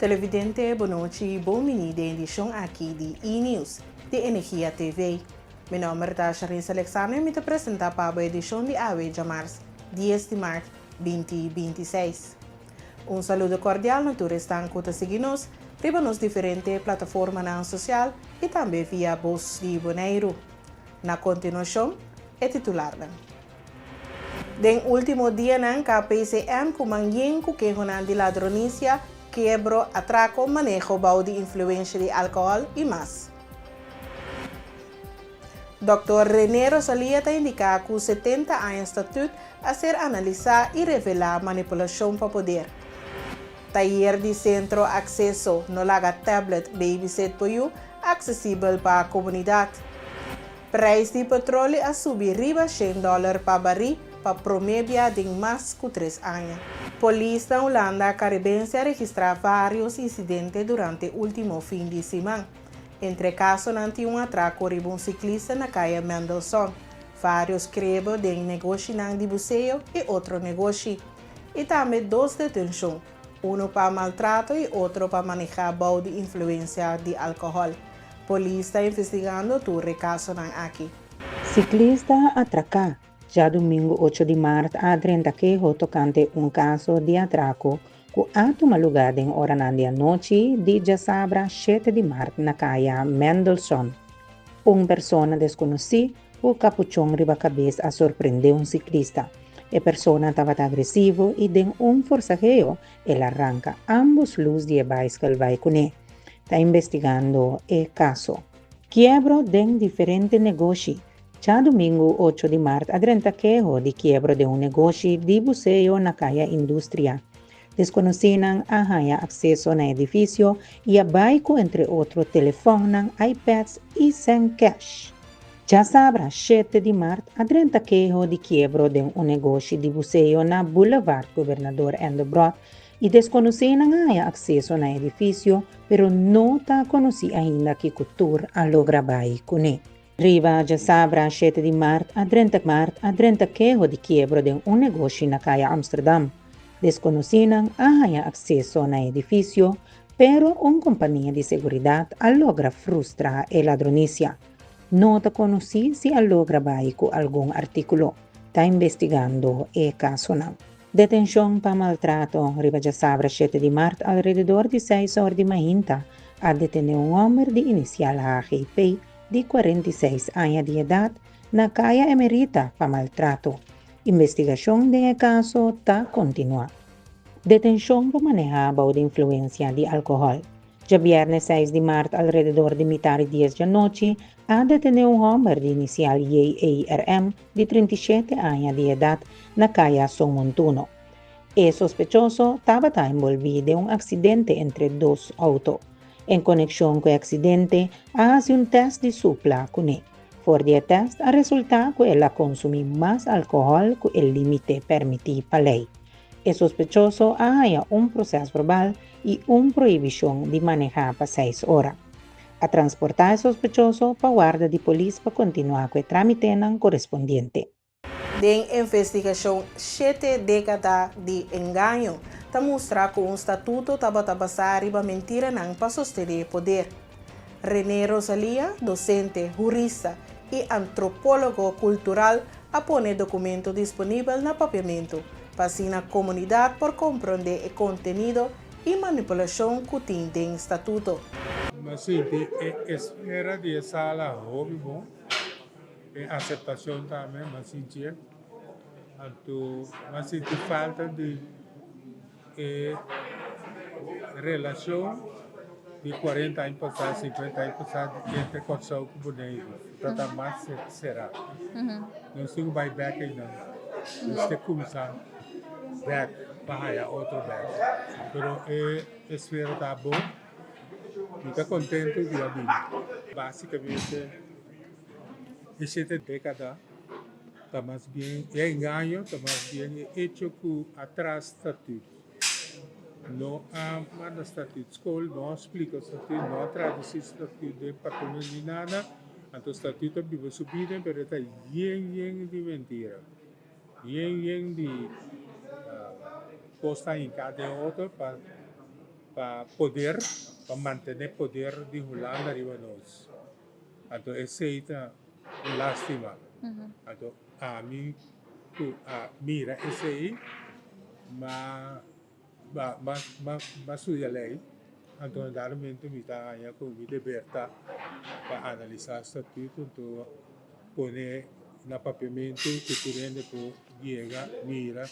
Televidente, bon nochi, bon bini den edishon aki di E-News di Energia TV. Mi nòmber ta Charisse Alexander i mi ta presentá pa bo edishon di awe djamars 10 di mart 2026. Un saludo kordial na tur esnan ku ta sigui nos riba nos diferente plataformanan sosial i tambe via Bos di Boneiru. Na kontinuashon, e titularnan. Den último dianan KPCN ku man yen ku kehonan di ladronisia, kiebro, atrako, maneho bou di influensha di alkohòl i mas. Dòkter René Rosalia ta indiká ku 70 aña Statüt a ser analisá i revelá manipulashon pa poder. Tayer di Sentro Akseso No Laga Tablet Babysit bo Yu aksesibel pa komunidat. Prijs di petroli a subi riba 100 dòler pa barí pa promé bia den mas ku 3 aña. Polis na Hulanda Karibense a registrá vários insidente durante último fin di siman. Entre kasonan tin un atrako riba un siklista na Kaya Mendelssohn, vários kiebro den negoshinan di buseo i otro negoshi. I tambe dos detenshon, unu pa maltrato i otro pa manehá bou di influensia di alkohòl. Polis ta investigando tur e kasonan aki. Siklista atraká. Djadumingu 8 di mart a drenta keho tokante un kaso di atrako ku a tuma lugá den oranan di anochi di djasabra 7 di mart na Kaya Mendelssohn. Un persona deskonosí ku kapuchon riba kabes a sorprendé un siklista. E persona tabata agresivo i den un forsageo el a ranka ámbos lus di e baiskel bai kuné. Ta investigando e kaso. Kiebro den diferente negoshi. Djadumingu 8 di mart a drenta keho di kiebro den un negoshi di buseo na Kaya Industria. Deskonosínan a haña akseso na edifisio i a bai ku entre otro telefònnan, iPads i sèn kèsh. Djasabra 7 di mart a drenta keho di kiebro den un negoshi di buseo na Boulevard Gobernador Endebrot i deskonosínan a haña akseso na edifisio, pero no ta konosí ainda kiko tur a logra bai kuné. Riba djasabra 7 di mart a drenta mart a drenta keho di kiebro den un negoshi na Kaya Amsterdam. Deskonosínan a haña akseso na edifisio, pero un kompania di seguridat a logra frustra e ladronisia. No ta konosí si a logra bai ku algun artíkulo. Ta investigando e kasonan. Detenshon pa maltrato. Riba djasabra 7 di mart alrededor di 6 or di mainta a detené un hòmber di inisial HGP di 46 aña di edat na Kaya Emerita pa maltrato. Investigashon den e kaso ta kontinuá. Detenshon pa manehá bou di influensia di alkohòl. Djabièrnè 6 di mart alrededor di mitar di 10 djanochi a detené un hòmber di inisial JARM di 37 aña di edat na Kaya Son Montuno. E sospechoso tabata enbolbí den un aksidente entre dos outo. En konekshon ku e aksidente a hasi un tèst di supla kuné. For di e tèst a resultá ku el a konsumí mas alkohòl ku e límite permití pa lei. E sospechoso a haña un prosèsverbal i un prohibishon di manehá pa 6 ora. A transportá e sospechoso pa warda di polis pa kontinuá ku e trámitenan korespondiente. Den investigashon 7 dékada di engaño, ta mustra ku un statuto tabata basá riba mentiranan pa sostené poder. René Rosalia, dosente, hurista i antropólogo kultural, a pone dokumento disponibel na papiamentu, pa asina komunidat por komprondé e kontenido i manipulashon ku tin den statuto. Ma sinti e esfera di e sala hopi bon, e aseptashon tambe m'a sinti e. Anto m'a sinti falta di e relashon di 40 aña pasá, 50 aña pasá entre Kòrsou ku Boneiru ta ta mas será. Nos tin ku bai bèk einan, nos tin kuminsá bèk pa haya otro bèk. Pero e esfera ta bon, mi ta kontento di a bini. Básikamente e shete dékada ta mas bien e engaño ta mas bien e echo ku atras statuut. No a manda statuut skol, no a splika statuut, no a tradusí statuut den papiamentu ni nada. Anto statuut a biba su bida pero e ta yen yen di mentira, yen yen di kos ta hinká den otro pa. pa poder, pa mantené poder di Hulanda riba nos. Anto esei ta un lástima. Anto ami ku a mira esei, m'a m'a studia lei, anto na dado momento mi ta haña ku mi deber ta pa analisá statuto, anto pone na papiamentu ku tur hende por yega mira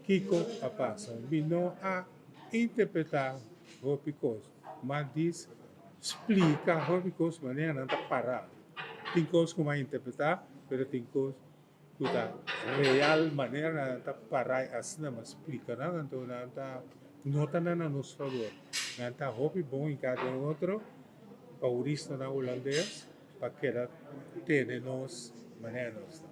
Kiko a pasa? Mi no a interpretá hopi kos, ma dis splika hopi kos manera nan ta pará. Tin kos ku mi a interpretá, pero tin kos ku ta real manera nan ta pará i asina mi a splika nan, anto nan ta no ta na nos fabor. Nan ta hopi bon hinká den otro pa huristanan hulandes. Pa keda tene nos manera nos ta.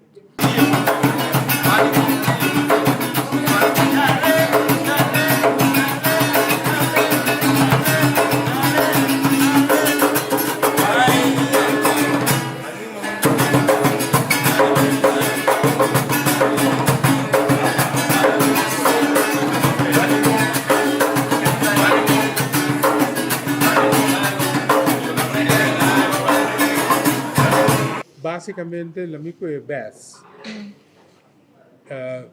Básicamente lo mi kue bes.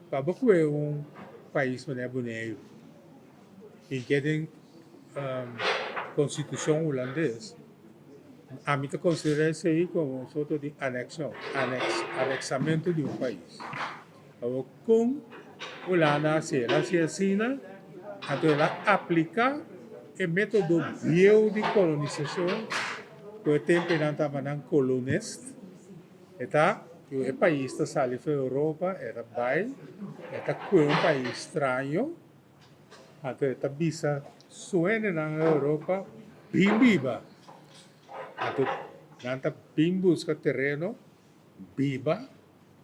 Pa bo kue un pais manera Boneiru i ke den konstitushon hulandes, ami ta konsiderá esei komo un sorto di anekshon, aneksamento di un pais. Awor kon Hulanda a hasi? El a hasi asina, anto el a apliká e método bieu di kolonisashon ku e tempu nan tabata nan kolonist. E ta ku e pais ta sali for Europa, e ta bai, e ta kue un pais straño, anto e ta bisa su hendenan na Europa bin biba. Anto nan ta bin buska tereno biba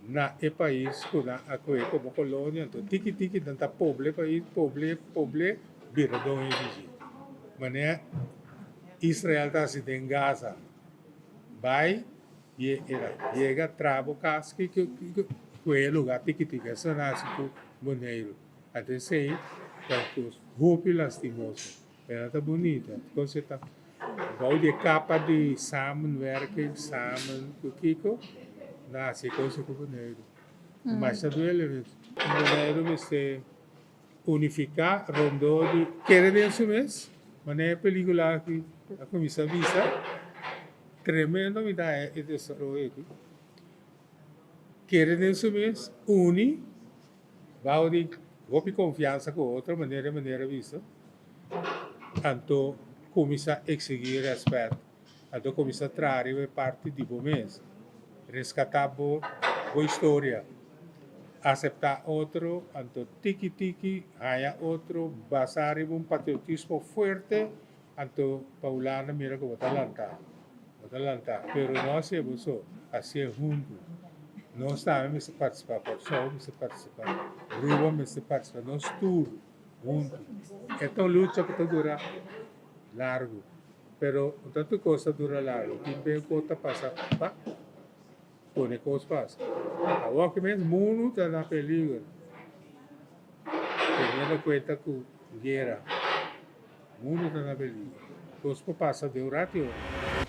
na e pais ku nan a kohe komo kolonia, anto tiki tiki nan ta pobla e pais, pobl'é, pobl'é, bira doño di dje. Manera Israel ta hasi den Gaza, bai yega traha bo kas kohe e luga tiki tiki, asina nan hasi ku Boneiru. Anto esei ta un kos hopi lastimoso. Pero ta bunita. Kos e ta bou di e kapa di samenwerking, samen ku kiko, nan hasi e kos ku Boneiru. Masha duele mes. Boneiru mester unifiká rondó di kere den su mes, manera e pelikula aki a kuminsá bisa, tremendo mi ta haña e desaroyo aki. Kere den su mes, uni. Bao di hopi konfiansa ku otro manera manera bisa, anto kuminsá eksigí rèspèt, anto kuminsá traha riba e parti di bo mes, reskatá bo bo historia, aseptá otro, anto tiki tiki haña otro basá riba un patriotismo fuerte, anto pa Hulanda mira ku bo ta lantá, bo ta lantá, pero no hasié bo so, hasié huntu. Nos tambe mester partisipá, Kòrsou mester partisipá, Aruba mester partisipá, nos tur huntu. E ta un lucha ku ta dura largu, pero no ta tur kos ta dura largu, tin be ku ta pasa pa pone kos pasa. Awor ki mes mundu ta na peliger, teniendo kuenta ku guera. Mundu ta na peligro. Kos por pasa den un rati ora.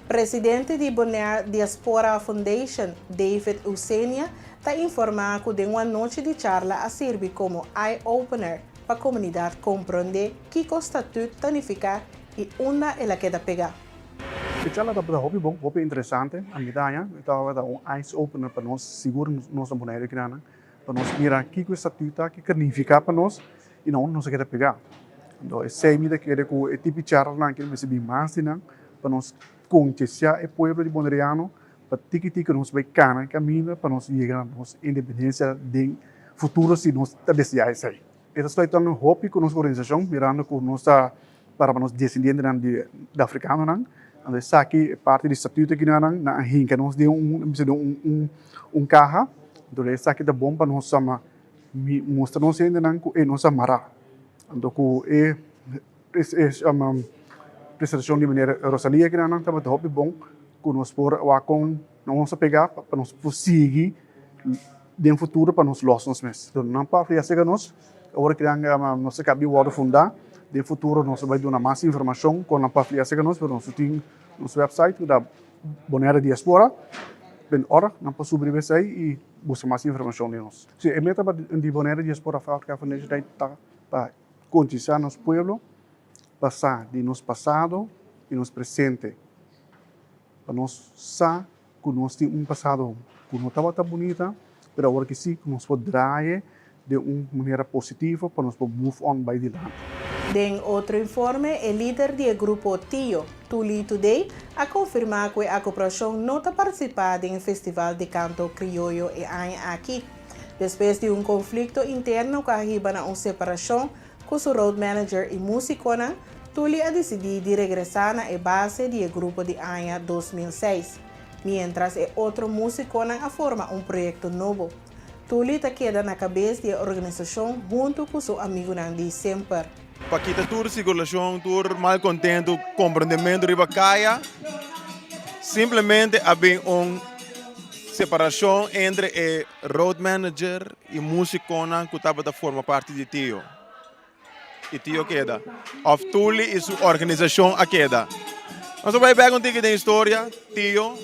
Presidente di Bonaire Diaspora Foundation, David Eusenia, ta informá ku den un anochi di charla a sirbi komo eye-opener pa komunidat komprondé kiko Statut ta nifiká i unda el a keda pegá. E charla tabata hopi bon, hopi interesante. A mi ta haña e tabata un eyes opener pa nos, sigur nos na Bonaire kinanan, pa nos mira kiko e statut ta, kiko a nifiká pa nos I na unda nos a keda pegá. Anto esei mi ta kere ku e tipi charlanan aki mester bin mas di nan pa nos konsiensiá e pueblo di Boneriano pa tiki tiki nos bai kana e kaminda pa nos yega na nos independensia den futuro si nos ta deseá esei. E ta sluit tambe hopi ku nos organisashon mirando ku nos ta para pa nos desendientenan di afrikanonan. Anto esaki e parti di statuto aki nan nan a hinka nos den un un kaha. Anto esaki ta bon pa nos sama Mi mustra nos hendenan ku e nos a mará. Anto ku e presentashon di meneer Rosalia kinanan tabata hopi bon ku nos por wak kon nos a pegá pa nos por sigui den futuro pa nos lòs nos mes. Nan papia aserka nos, ora kinan nos a kabi wòrdu fundá. Den futuro nos ta bai duna mas informashon kon nan por afiliá serka nos, pero nos tin nos website ku ta bonairediaspora punt org, nan por subi riba esei i buska mas informashon di nos. Si, e meta di Bonaire Diaspora Healthcare Foundation ta pa konsientisá nos pueblo pa sa di nos pasado i nos presente, pa nos sa ku nos tin un pasado ku no tabata bunita, pero awor ki si ku nos por draai den un manera positivo pa nos por move on bai dilanti. Den otro informe, e lider di e grupo Tio, Tuli Today, a konfirmá ku e akoperashon no ta partisipá den e festival di kanto krioyo e aña aki, despues di un konflikto interno ku a hiba na un separashon Ku su road manager i músikonan, Tuli a disidí di regresá na e base di e grupo di aña 2006, miéntras e otro músikonan a forma un proyekto nobo. Tuli ta keda na kabes di e organisashon huntu ku su amigunan di semper. Pa kita tur sirkulashon, tur malkontentu, komprendementu riba kaya, simplemente a bin un separashon entre e road manager I musikonan ku tabata forma parti di Tio i Tio keda, òf Tuli i su organisashon a keda. Nos a bai bèk un tiki den historia, Tio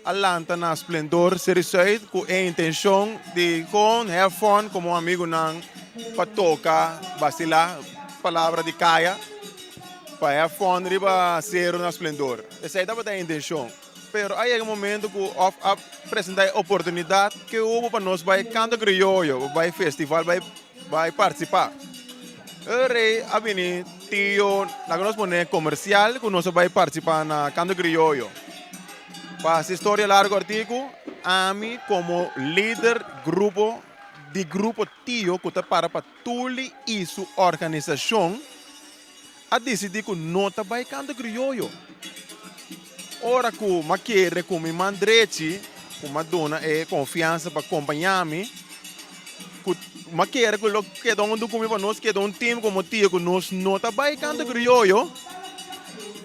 a lanta na Splendor Seri Sùit ku e intenshon di kon have fun komo amigunan pa toka, basilá, palabra di kaya, pa have fun riba seru na Splendor. Esei tabata e intenshon. Pero a yega momento ku òf a presentá e oportunidat ke hubo pa nos bai Canto Criollo, bai festival, bai bai partisipá. E rei a bini tio, laga nos pone komersial ku nos a bai partisipá na Canto Criollo. Pa hasi storia largu kòrtiku, ami komo lider grupo di grupo Tio ku ta para pa Tuli i su organisashon, a disidí ku no ta bai Canto Criollo. Ora ku m'a kere ku mi man drechi, ku m'a duna e konfiansa pa kompañá mi, ku m'a kere ku lo keda huntu ku mi pa nos keda un tim komo tio ku nos no ta bai Canto Criollo,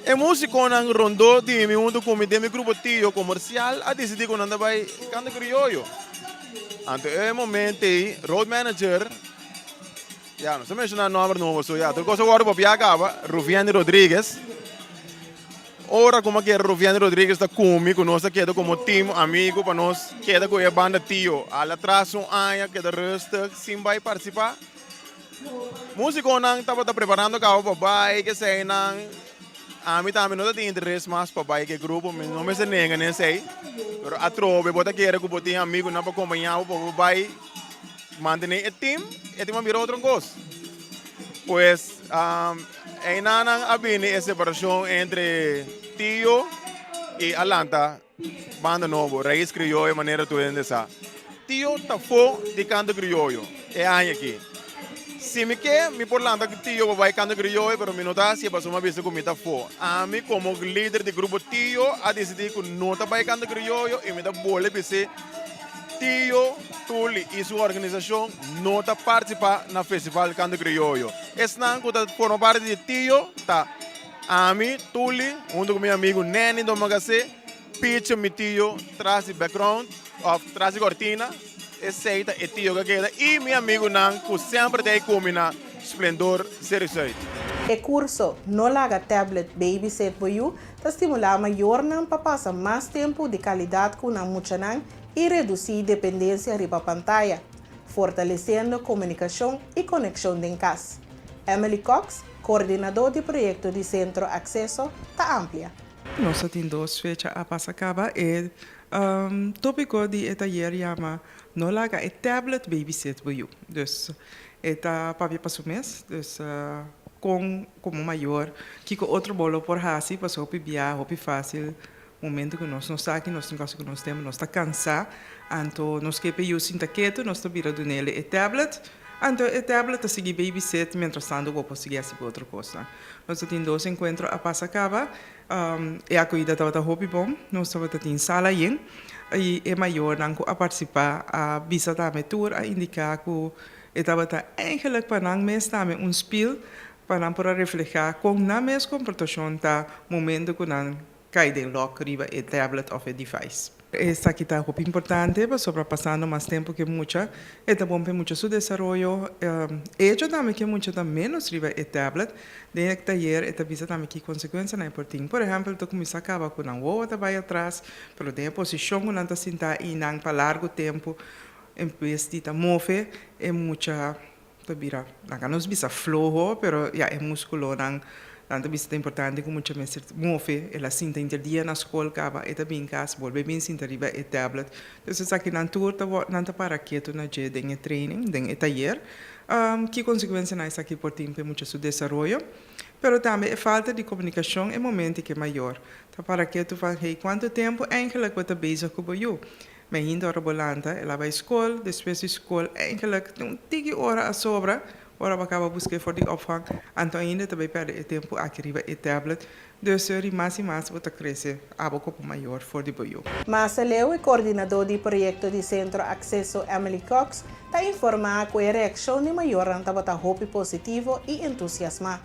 e músikonan rondó di mi huntu ku mi den mi grupo tio komersial a disidí ku nan ta bai Canto Criollo. Anto e momento ei road manager. Ya, nos ta menshoná nòmber nobo, so ya, tur kos a wòrdu papiá kaba, Ruviandy Rodriguez. Ora ku mi a kere Ruviandy Rodriguez ta kumi ku nos ta keda komo team amigu pa nos keda ku e banda Tio. Al atras un aña keda rustig sin bai partisipá. Músikonan tabata preparando kaba pa bai, keseinan. Ami tambe no ta tin interes mas pa bai ku e grupo, mi no mester nenga na esei, pero atrobe bo ta kere ku bo tin amigunan pa kompañá bo pa bo bai mantené e tim, e tim a bira otro kos. Pues einanan a bini e separashon entre Tio i a lanta banda nobo, Raiz Krioyo manera tur hende sa. Tio ta fo di Kanto Krioyo e aña aki. Si mi ke, mi por lanta ku Tio pa bai Kanto Krioyo, pero mi no ta hasié pasobra mi a bisa ku mi ta fo. Ami komo lider di grupo Tio a disidí ku no ta bai Kanto Krioyo i mi ta bole bis'é Tio Tuli i su organisashon no ta partisipá na Festival Kanto Krioyo. Esnan ku ta forma parti di Tio ta ami, Tuli, huntu ku mi amigu Nenny Domagasé, Picho mi tio tras di background of tras di cortina, esey ta e tio cu keda y mi amigunan cu semper ta ey cu mi na Splendor Serie Zuid. E curso No Laga Tablet Babysit Bo Yu ta stimulá mayornan pa pasa mas tempu di kalidat ku nan muchanan i redusí dependensia riba pantaya, fortalesiendo komunikashon i konekshon den kas. Emily Cox, koordinadó di proyekto di Sentro Akseso, ta amplia. Nos a tin dos fecha a pasa caba. E topico di e tayer yama No laga e tablet babysit bo yu. Dus e ta papia pa su mes. Dus con como mayor kico otro bo lo por haci pasobra hopi bia hopi facil momento cu nos no sa ki nos tin cu haci cu nos tempo nos ta cansa anto nos ke pa e yu sinta ketu nos ta bira dunele e tablet anto e tablet ta sigui babysit mientras tanto bo por sigui haci bo otro cosnan. Nos ta tin dos enkuentro a pasa kaba. E akohida tabata hopi bon. Nos tabata tin sala yen i e mayornan ku a partisipá a bisa tambe tur a indiká ku e tabata eigenlik pa nan mes tambe un spil pa nan por a reflehá kon nan mes komportashon ta momento ku nan kai den lòk riba e tablet òf e device. Esaki ta hopi importante pasobra pasando mas tempu ku e mucha e ta bon pa e mucha su desaroyo. E hecho tambe ku e mucha ta ménos riba e tablet den e tayer e ta bisa tambe ki konsekuensianan e por tin. Por ehèmpel ta kuminsá kaba ku nan wowo ta bai atras pero den e posishon ku nan ta sintá i nan pa largu tempu en bes di ta move e mucha ta bira, laga nos bisa floho, pero ya e muskulonan nan ta bisa ta importante ku mucha mester move, el a sinta inter dia na skol kaba e ta bin kas bolbe bin sinta riba e tablet, dus esakinan tur ta nan ta para ketu na dje den e training, den e tayer, ki konsekuensianan esaki por tin pa e mucha su desaroyo, pero tambe e falta di komunikashon e momento ku e mayor ta para ketu van hey kuantu tempu eigenlijk bo ta bezig ku bo yu, Mi ainda ora bo lanta, el a bai skol, despues di skol eigenlijk tin un tiki ora a sobra, ora bo a kaba busk'é for di opvang, anto ainda ta bai pèrdè e tempu aki riba e tablet, dus ri mas i mas bo ta krese abo komo mayor for di bo yu. Mas aleu e koordinadó di proyekto di Sentro Akseso Emily Cox ta informá ku e reakshon di mayornan tabata hopi positivo i entusiasmá.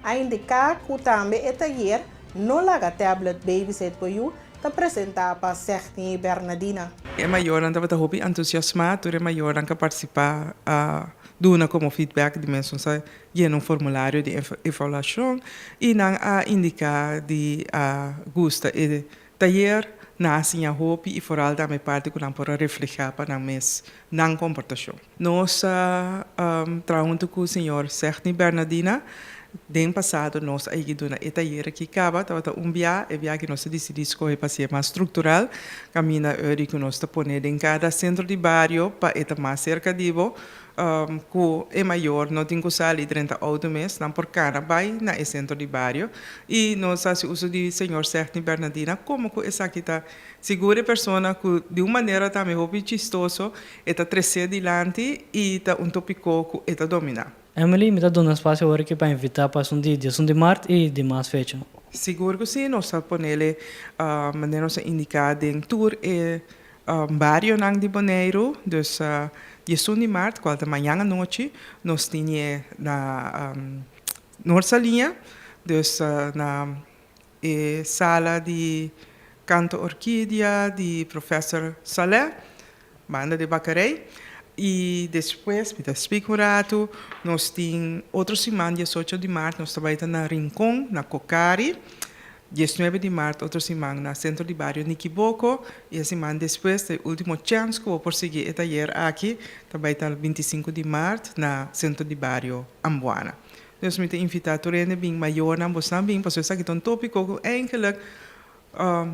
A indiká ku tambe e tayer No laga tablet babysit bo yu ta presentá pa Segni Bernadina. E mayornan tabata hopi entusiasmá, tur e mayornan ku a partisipá a duna komo feedback di mes nos a yena un formulario di evaluashon i nan a indiká di a gusta e tayer, nan a siña hopi i foral tambe parti ku nan por a reflehá pa nan mes nan komportashon. Nos a traha huntu ku señor Segni Bernadina. Den pasado nos a yegi duna e tayer aki kaba. Tabata un bia, e bia ki nos a disidí skohe pa hasié mas struktural, kaminda ori ku nos ta pone den kada sentro di bario pa e ta mas serka di bo, ku e mayor no tin ku sali drenta outo mes, nan por kana bai na e sentro di bario. I nos a hasi uso di señor Segni Bernadina komo ku esaki ta Sigur e persona ku di un manera tambe hopi chistoso e ta tresé dilanti i ta un topiko ku e ta dominá. Emily, mi ta duna spasio awor aki pa invitá pa esun di diesun di mart i dimas fecha. Sigur ku si, nos ta ponele manera nos a indiká den tur e barionan di Boneiru. Dus diesun di mart, kual ta mañan anochi, nos tin e na Noord Saliña, dus na E sala di Canto Orquídea di Professor Saleh, banda di Bacarey. I despues, mi ta spik un ratu, nos tin otro siman, diesocho di mart, nos ta bai ta na Rincon, na Cocari. Diesnuebe di mart, otro siman, na Centro di Bario Nikiboko. I e siman despues, ta e ultimo chèns ku bo por sigui e tayer aki, ta bai ta bintisinku di mart na Centro di Bario Ambuana. Dus mi ta invitá tur hende bin, mayornan, bosnan bin, pasobra esaki ta un tópiko ku eigenlik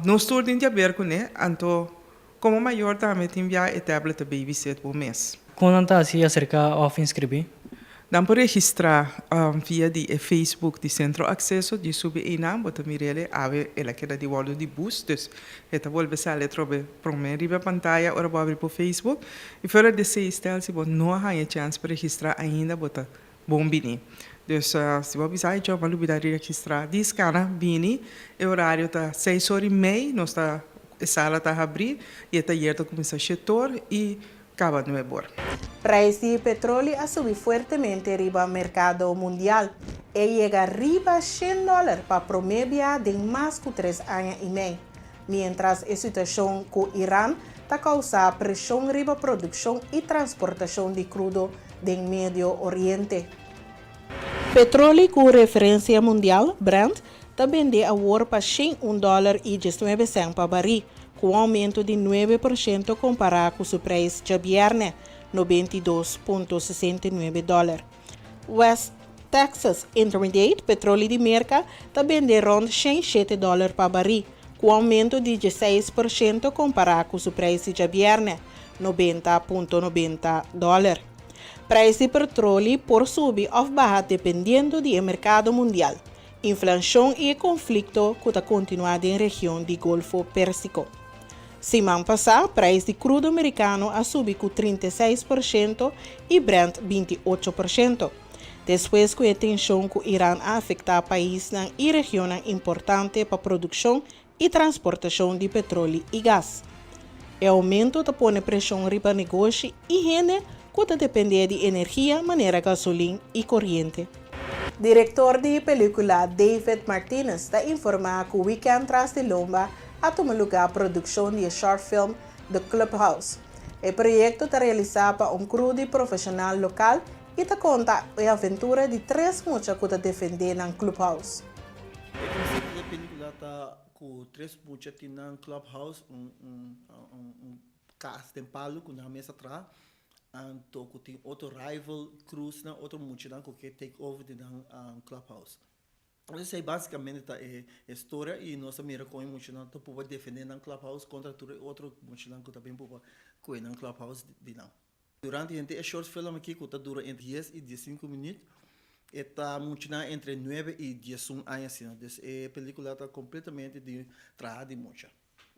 nos tur tin di haber kuné, anto komo mayor tambe tin bia e tablet ta babysit bo mes. Kon nan ta hasi aserká òf inskribí? Nan por registrá via di e Facebook di Sentro Akseso, dje subi einan bo ta mir'el, awe el a keda di wòrdu di bus, dus e ta bolbe sali atrobe promé riba pantaya ora bo abri bo Facebook. I fuera di esei stel si bo no a haña chèns pa registrá ainda bo ta Bon bini. Dus si bo a bisa ay John bo a lubida di registra di skana bini e orario ta seis or i mei nos ta e sala ta habri i e tayer ta kuminsa shete or i kaba nuebe or. Prijs di petroli a subi fuertemente riba merkado mundial. E yega riba shen dòler pa promé bia den mas ku tres aña i mei. Miéntras e situashon ku Iran ta kousá preshon riba produkshon i transportashon di krudo den Medio Oriente. Petroli ku referensia mundial, Brent, ta bende awor pa 101 dòler i 19 sèn pa barí, ku un oumento di 9% kompará ku su preis djabièrnè, 92.69 dòler. West Texas Intermediate, petroli di Merka, ta bende rònt 107 dòler pa barí, ku un oumento di 16% kompará ku su preis di djabièrnè, 90.90 dòler. Preis di petroli por subi òf baha dependiendo di e merkado mundial, inflashon i e konflikto ku ta kontinuá den region di Golfo Pérsiko. Siman pasá, preis di krudo merikano a subi ku 36% i Brent 28%, despues ku e tenshon ku Iran a afektá paisnan i regionnan importante pa produkshon i transportashon di petroli i gas. E oumento ta pone preshon riba negoshi i hende ku ta dependé di energia manera gasolin i koriente. Direktor di pelíkula David Martinez ta informá ku wikènt tras di lomba. a tuma lugá produkshon di e short film The Clubhouse. E proyekto ta realisá pa un crew di profeshonal lokal i ta konta e aventura di tres mucha ku ta defendé nan clubhouse. E konsepto di e pelikula ta ku tres mucha tin nan clubhouse, un un kas den palu ku nan mes a traha, anto ku tin otro rival crewsnan, otro muchanan ku ke take over di nan clubhouse. Esei básicamente ta e storia y nos a mira con e muchanan ta puba defende nan clubhouse contra tur e otro muchanan cu ta bin puba coe nan clubhouse di nan. Durante henter e short film aki cu ta dura entre dies y diescinco minuut, e ta muchanan entre nuebe y diesun aña asina. Dus e pelicula ta completamente di traha di mucha.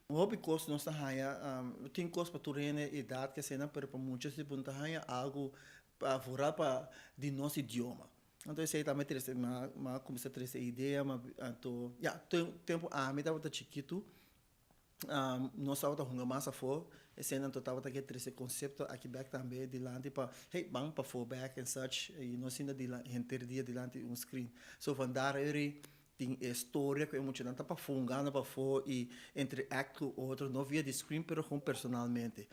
Hopi cos nos ta haya, tin cos pa tur hende edad ke asina, pero pa mucha si bo no ta haya algo pa vooral pa di nos idioma. Anto esei tambe trese mi a kuminsá trese e idea mi anto ya tempu ami tabata chikitu nos tabata hunga mas afó esei anto tabata ke trese konsepto aki bèk tambe dilanti pa hey ban pafó bèk en such i no sinta henter dia dilanti un screen so vandaar eri tin e storia ku e muchanan ta pafó hungando pafó i interact ku otro no via di screen pero kon personalmente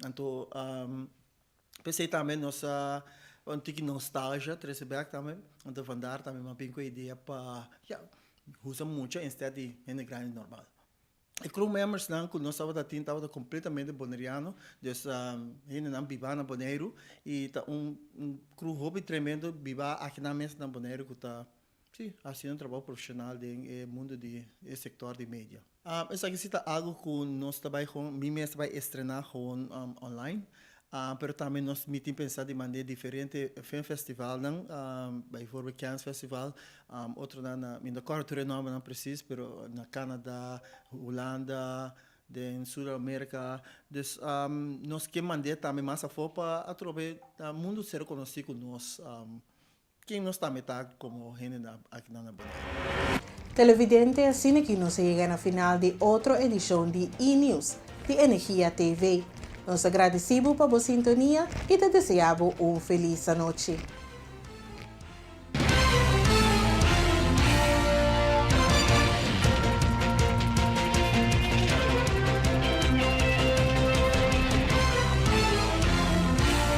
anto. P'esei tambe nos a un tiki nostalgia trese bek tambe, anto vandaar tambe mi a bin ku e idea pa ya usa mucha instead di hende grandi normal. E crew membersnan ku nos tabata tin tabata completamente boneriano, dus hendenan biba na Boneiru i ta un crew hopi tremendo biba akinan mes na Boneiru ku ta si hasiendo un trabou profesional den e mundo di e sector di media. Esaki si ta algo ku nos ta bai gewoon, mi mes ta bai estrená gewoon online, pero tambe nos mi tin pensá di mand'é diferente filmfestivalnan, bijvoorbeeld Cannes Festival, otronan na, mi no ta kòrda tur e nòmbernan presis, pero na Canada, Hulanda, den Sur Amerika. Dus nos ke mand'é tambe mas afó pa atrobe mundu ser konosí ku nos. Ken nos tambe ta komo hende na akinan na Boneiru? Televidente, asina ki nos a yega na final di otro edishon di E-News di Energia TV. Nos ta gradisí bo pa bo sintonia i ta deseá bo un felis anochi.